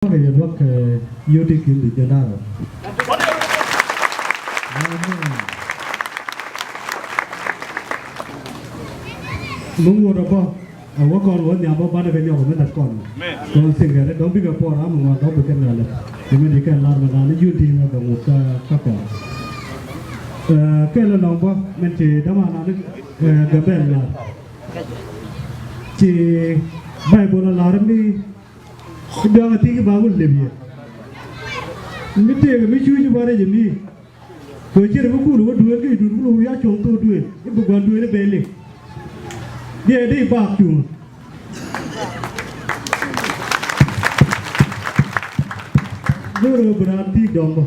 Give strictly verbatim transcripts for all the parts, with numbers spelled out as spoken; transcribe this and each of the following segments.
Kɛ yɛ luäk kɛ yio̱w ti ki̱n di jɛn da̱rä. Mi ŋuɔ̱t ɛ bä ɛ wä kɔn wä nhiam bä banɛ kɛ nyɔk mi lat kɔn. Kɔn thiŋ kɛ ri dɔ̱ŋ bikɛ puɔr ram mi ŋuan dɔ̱ŋ bikɛ nalɛ. Kɛ mi di kɛn lar mi nani yio̱w ti ŋä kɛ ŋut kä kä kɔn. Ɛ kɛn lɛ nɔŋ bä min ci däma nani ɛ gɛ bɛl lar. Ci Baibol ɛ lar mi Kä biaŋ a thi̱i̱k i̱ ba wä lep yɛ. Mi tëëkɛ mi cuc i̱ ba rɛc ɛ mi. Kɛ ɣöö ce̱t ɛ mi kul ɛ wä duëël kä i̱ duun kul ɛ wä ya cuɔ̱ŋ thok duëël i̱ bi gua̱n duëël i̱ bɛy lek. Diɛ di baak cuŋä. Go̱o̱rä bi raan thi̱i̱k dɔ̱ŋ bä.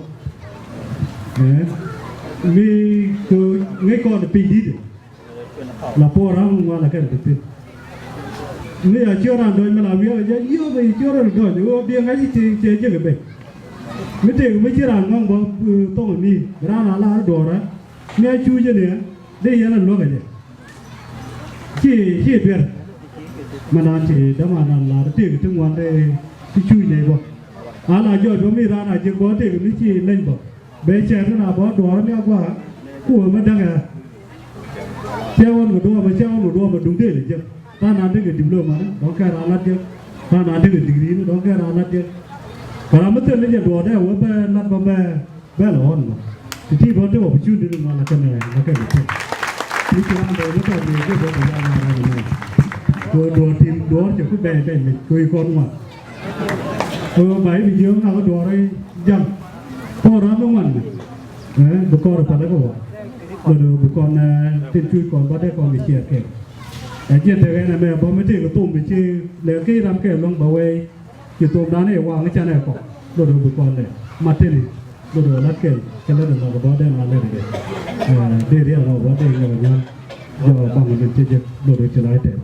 Ɛ mi kɛ ŋäc kɔn ɛ piny di̱t ɛ. La puɔr ram ŋuan la kɛn ti pin. Mi ya ciö ran dɔny mi la wiɛ jɛ yio bɛ ciö ran dɔny wä biɛ ŋa̱c ci cɛ jek bɛ. Mi tëëk mi ci ran ŋɔŋ bä thoŋ mi ran a la duɔrɛ. Mi a cu jɛ ni dee yɛn a luäk a jɛ. Ci ci duer. Mi naan ci däma naan la tëëk ti ŋuan dee ti cuc nɛy bä. A la jɔc bä mi ran a jek bä tëëk mi ci leny bä. Bɛ cɛɛr ti na bä duɔɔr ni a gua̱a̱ ku wee mi däŋ ɛ. Cɛ ɣɔn kɛ duɔɔr mɛ cɛ ɣɔn kɛ duɔɔr mɛ duŋ dee lɛ jek. Tha̱a̱ŋ naan tekɛ diploma ni dɔ̱ŋ kɛn raa lat jek. Tha̱a̱ŋ naan tekɛ degree ni dɔ̱ŋ kɛn raa lat jek. Kɛ ram mi thil ni jɛ duɔɔr dee wee bɛ lat bä bɛ bɛ lɛ ɣɔn mɔ. Ti ti bä tekɛ opportunity ni ŋuan la kɛn ɛ la kɛn ɛ ti. Ni ci ram dee ni tɔt ni jek bä bɛ ya na ram ni. Kɛ duɔɔr tim duɔɔr cɛ ku bɛy bɛy mi kɛ kɔn ŋuan. Ɛ ba i̱ bi jiök ŋakä duɔɔr i̱ ja̱ŋ. Kɔn ram mi ŋuan mi. Ɛ bi kɔn rɛ pälɛ kɛ wä. Lɔ dee bi kɔn ɛ tin cuc kɔn bä dee kɔn bi ciɛɛr kɛ. Ɛ jiɛn tekɛ ɛn ɛmɛ bä mi tëëkɛ thom mi ci lɛ ki ram kɛ luäŋ bä wee. Ci thomdan i̱ waŋ i̱ canɛ kɔk. Lɔ dee bi kɔn lɛ mat tini. Lɔ dee lat kɛ kɛ lɛ dee lɔk bä dee na lɛ dee. Ɛ dee riɛl nɔ bä dee ŋɛ bä nya̱a̱ŋ. Jɔ baŋ min ci jek lɔ dee ci la i̱ tɛm.